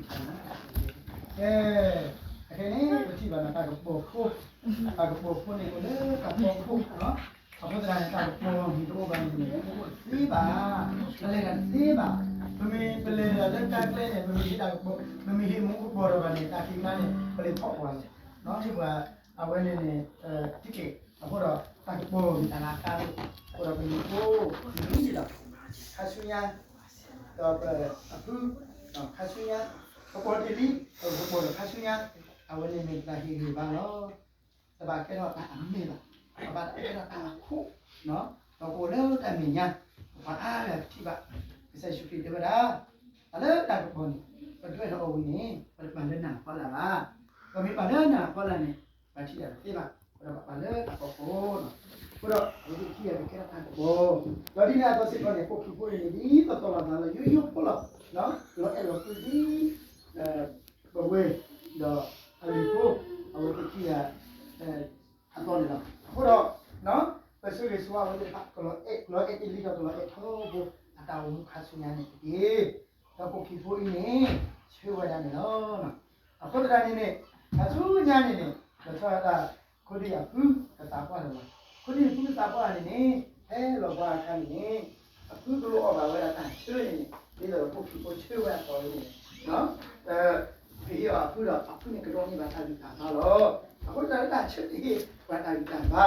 ကဲ, အခဲန့ၣ် ပထံၣ်ဘၣ်န့ၣ် တၢ်ကပီၤဖိ, တၢ်ကပီၤဖိန့ၣ် အိၣ်လၢတၢ်ဖီခိၣ်, အဃိသတးန့ၣ် တၢ်ကပီၤမ့ၢ်တအိၣ်ဘၣ်န့ၣ် အိၣ်တသ့ဘၣ်, တလဲၤတၢ်တသ့ဘၣ်. ပမ့ၢ်ပလဲၤဒီးလၢတၢ်ကျဲန့ၣ် ပမ့ၢ်ဟ့ၣ်တၢ်ကပီၤ, ပမ့ၢ်ဟ့ၣ်မူကပီၤဒီးဘၣ်န့ၣ် တၢ်ခံးကျါန့ၣ် ပလဲၤဖီၣ်ကွၢ်လီၤ. ဟ့ၣ်ပှၤအဝဲန့ၣ်န့ၣ် ထံက့ၢ်, အဃိဒီးတၢ်ကပီၤမ့ၢ်တၢ်လၢအကါဒိၣ်, အဃိဒီးပမ့ၢ်အိၣ်မူန့ၣ်ဒီး ခါဆူညါ ဒီးပအဖု, ခါဆူညါ ကပီၤတ့ၢ်လံ, ပကပီၤဒီးခါဆူညါ အဝဲန့ၣ်မ့ၢ်တၢ်ဟ့ၣ်ဂံၢ်ဘါလီၤ. တဘၣ်ကဲထီၣ်တၢ်အမ့ၢ်ဘၣ်, တဘၣ်ကဲထီၣ်တၢ်အခိၣ်, ဒီးကအိၣ်လၢတၢ်မဲာ်ညါ, ပှၤအါဂၤထံၣ်ဘၣ်, ကစၢ်ယ့ၣ်ၡူးခရံာ်တဲဝဲဒၣ်, တၢ်လၢတၢ်ကပီၤန့ၣ် ပဒွဲၣ်ထီၣ်အီၤဝံၤန့ၣ် ပတပာ်လၢနၢ်ပီလၢ်ဘၣ်. ပမ့ၢ်ပာ်လၢနၢ်ပီလၢ်န့ၣ် ပှၤထံၣ်တၢ်တသ့ဘၣ်, ပဒိးပာ်လၢတၢ်ဖီခိၣ်, အဃိဒီး အဝဲသ့ၣ်ခံဂၤန့ၣ်ကဲထီၣ်တၢ်ကပီၤ, ဒီးဒ်န့ၣ်အသိးစ့ၢ်ကီးန့ၣ် ပိာ်ခံဖိန့ၣ်န့ၣ် ဒ်သိးသိးလိာ်သးလီၤ ယိယိဖိလီၤ, လီၤအဲၣ်လီၤကွံဒ် ပဝဲ ဒီးအလံၤဖိ, အဝဲသ့ၣ်ခံဂၤ အသိးန့ၣ်လီၤ. အဃိဒီး ပဆိၣ်ဂ့ၤဆိၣ်ဝါအဝဲသ့ၣ်တဖၣ် ကလီၤအဲၣ်ကလီၤအဲၣ်တ့ၢ်လံဒီးကလီၤအဲၣ်ထီဘိ အတၢ်အိၣ်မူခါဆူညါန့ၣ်တက့ၢ်. ဒီးပိာ်ခံဖိအံၤန့ၣ် ဆၢဝဲဒၣ်န့ၣ်လီၤ. အဃိသတးန့ၣ်န့ၣ် ခါဆူညါန့ၣ်န့ၣ် လီၤဆီဒၣ်တၢ် ခိၣ်ဒံၣ်အဖုကသးပှၢ်န့ၣ်လီၤ. ခိၣ်ဒံၣ်အဖုကသးပှၢ်န့ၣ်န့ၣ် ဟဲလီၤဘှါအခါန့ၣ်န့ၣ် အဖုကလိအီၣ်ဘၣ်ဝဲဒၣ်တၢ်ဆၢန့ၣ်န့ၣ် ဒ်သိးဒီးပိာ်ခံဖိဆၢဝဲအသိးန့ၣ် ကဟ့ၣ်အီၤအဖုဒီး အဖုန့ၣ်ကဒိးန့ၢ်ဘၣ်တၢ်ဂံၢ်တၢ်ဘါလီၤ. အဃိသတးလၢတၢ်ဆၢတဟ့ၣ်ပှၤတၢ်ဂံၢ်တၢ်ဘါ,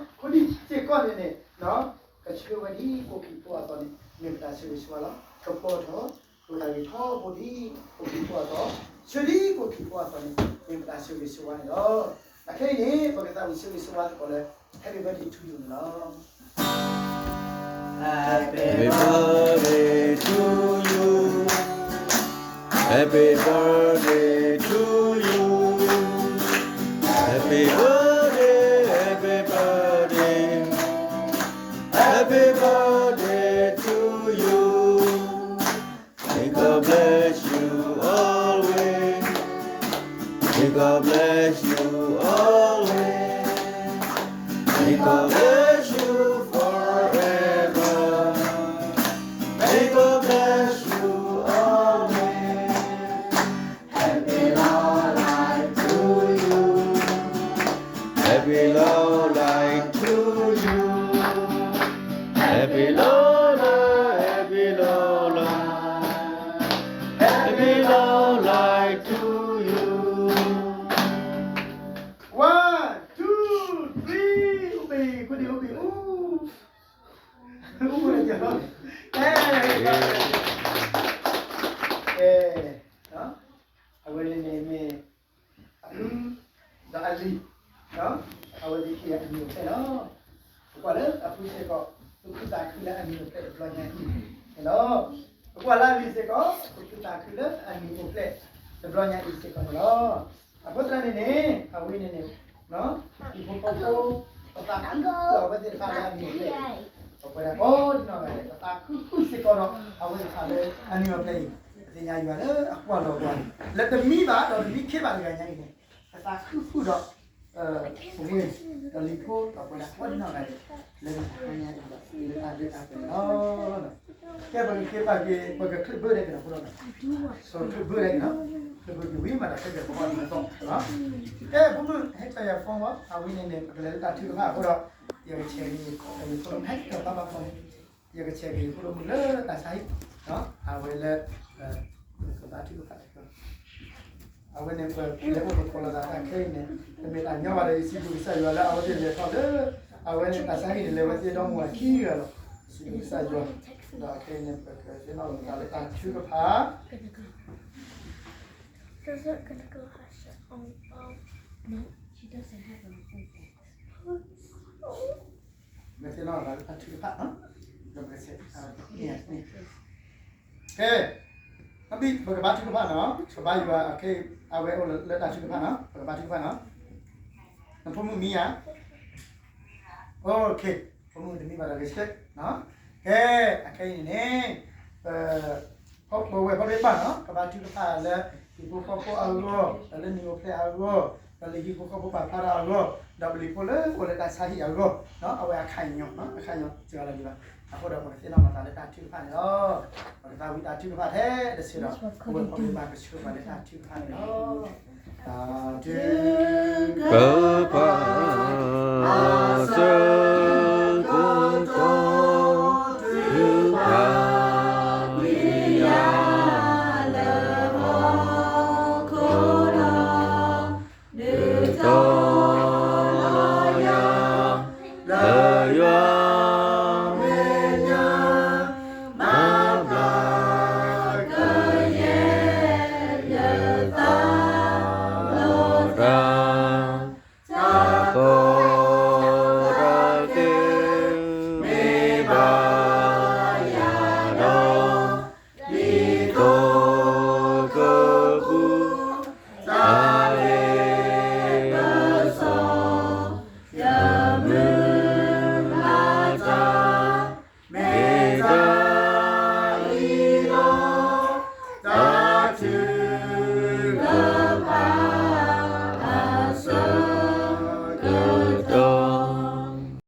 ခိၣ်ဒံၣ်စ့ၢ်ကီးန့ၣ်န့ၣ် ကဆၢဝဲဒ်ပိာ်ခံဖိအသိးန့ၣ် မ့ၢ်ပတၢ်ဆိၣ်ဂ့ၤဆိၣ်ဝါလီၤ. ကပီၤထီၣ် ကတၢၢ်ဂ့ၤထီဘိဒ်ပိာ်ခံဖိအသိး, ဆၢဒ်ပိာ်ခံဖိအသိးန့ၣ် မ့ၢ်ပတၢ်ဆိၣ်ဂ့ၤဆိၣ်ဝါန့ၣ်လီၤ. အခဲအံၤန့ၣ် ပကသးဝံၣ်ဆိၣ်ဂ့ၤဆိၣ်ဝါသကိးလၢ Happy birthday to you န့ၣ်လီၤ. Happy birthday to you. Happy birthday to you. Happy birthday, happy birthday. Happy birthday to you. May God bless you always. May God bless you always. May God bless you forever. May God bless you always. Happy long life to you. Happy long life to you. Happy long life, happy long life. Happy long life to you. One, two, three, အိၣ်ဘှံး, ခိၣ်ဒံၣ်အိၣ်ဘှံး, အိၣ်, အိၣ်ဘှံးလၢယၤလီၤ, အဲ, အဲ, အဝဲန့ၣ်န့ၣ်မ့ၢ် အဖု ဒီးအလံၤ, အဝဲသ့ၣ်ခံဂၤအမံၤအိၣ်ဖျဲၣ်လီၤ. ပကွၢ်လၢအဖုစ့ၢ်ကီး သူၣ်ခုသးခုလၢအမံၤအိၣ်ဖျဲၣ်တဘျီညါအံၤန့ၣ်လီၤ. ပကွၢ်လၢအလံၤစ့ၢ်ကီး သူၣ်ခုသးခုလၢအမံၤအိၣ်ဖျဲၣ်တဘျီညါအံၤစ့ၢ်ကီးန့ၣ်လီၤ. အဃိသတးန့ၣ်န့ၣ် အဝဲန့ၣ်န့ၣ် ဟံၣ်ဖိဃီဖိ ပသးခုဃုာ်အဝဲသ့ၣ်တဖၣ်လၢအမံၤအိၣ်ဖျဲၣ်အံၤ, ပပှဲၤဒၣ်ကိးနီၢ်ဂၤဒဲး ပသးခုဃုာ်စ့ၢ်ကီးဒီး အဝဲသ့ၣ်တဖၣ်လၢအမံၤအိၣ်ဖျဲၣ်အံၤ, ပသ့ၣ်ညါယွၤလၢအကွၢ်လီၤပှၤ လၢတမံဘၣ်ဒီးတမံခ့ဘၣ်တဂၤညါအံၤန့ၣ် ပသးခုဃုာ်ဒီး ပဝဲ ဒီးလံၤဖိ ဒီးပဝဲဒၣ်ကိးနီၢ်ဂၤဒဲး လၢတၢ်ဟါညါအံၤဒီး လၢတၢ်ဒဲးတၢ်ပှဲၤန့ၣ်လီၤ. ကဲ ပကက့ၤပာ်က့ၤ ပကချုးဘၢဒဲးကဒီးဖိဒီး ပချုးဘၢဒဲးကဒီး ချုးဘၢက့ၤဝံၤမးဒီး ခဲကဲပှၤမၤသီ, ကဲ ဖိမုၣ် ဟဲကၢၤယၤ phone ဝဲ အဝဲန့ၣ်န့ၣ် ပကလဲၤလၢတၢ်ထုကဖၣ်အဃိဒီး ယကဆဲးက့ၤ ယဖိဒိၣ်မုၣ် ဟဲကၢၤ ဘၣ်ဘၣ် phone န့ၣ် ယကဆဲးက့ၤယဖိဒိၣ်မုၣ်လၢတၢ်ဆါဟံၣ် အဝဲလၢ ကဘါထုကဖၣ် အဝဲန့ၣ် ပလဲၤအိၣ်သကိးလိာ်သးတၢ်ခဲအံၤန့ၣ် တမ့ၢ်တၢ်ညီဘၣ်ဒီး ယစံးဘျုးကစၢ်ယွၤလၢအဝဲသ့ၣ်လဲၤထီၣ်လၢ အဝဲန့ၣ်တၢ်ဆါဟံၣ်န့ၣ် လဲၤဝဲသ့ၣ်ဒီမါဝၤခံဂၤလီၤ. စံးဘျုးကစၢ်ယွၤ ဒီးခဲအံၤန့ၣ် ပကသ့ၣ်နီၣ်လိာ်သးလၢတၢ်ထုကဖၣ် Doesn't gonna go has her own phone. No, she doesn't have her own phone. မ့ၢ်သ့ၣ်နီၣ်လိာ်သးလၢတၢ်ထုကဖၣ်နီၤ ကဲ ပကဘါထုကဖၣ်နီၤ ပကဘါယွၤ အဝဲအိၣ်လၢတၢ်ထုကဖၣ်နီၤ ပကဘါထုကဖၣ်နီၤ နဖိမုၣ်မံယၤ ဖိမုၣ်တမံဘၣ်ဒီးဂ့ၤဆၢ ကဲ အခဲအံၤန့ၣ်န့ၣ် ပ ပဝဲၢ်ဖီဘ့ၣ်ဘၣ်နီၤ ကဘါထုကဖၣ်လၢ ဟံၣ်ဖိဃီဖိအဂီၢ် ဒီးလၢနံၤအိၣ်ဖျဲၣ်အဂီၢ် ဒီးလၢဟံၣ်ဖိဃီဖိပာ်ဖျါထီၣ်အဂီၢ် ဒီးပလံၤဖိလၢအိၣ်လၢတၢ်ဆါဟံၣ်အဂီၢ် အဝဲအခါအံၤညီ အခါအံၤညီ စှၤလီၤဒံးဘၣ် အဃိဒီးပကသ့ၣ်နီၣ်ပသးလၢတၢ်ထုကဖၣ်န့ၣ်လီၤ. ပကသးဝံၣ်တၢ်ထုကဖၣ်ထဲတဆၢဒီး ပဝဲၢ်ပှၤကလုာ်ဘၣ်ကဆှၢပှၤလၢတၢ်ထုကဖၣ်န့ၣ်လီၤ. တၢ်ထုကဖၣ်စၢ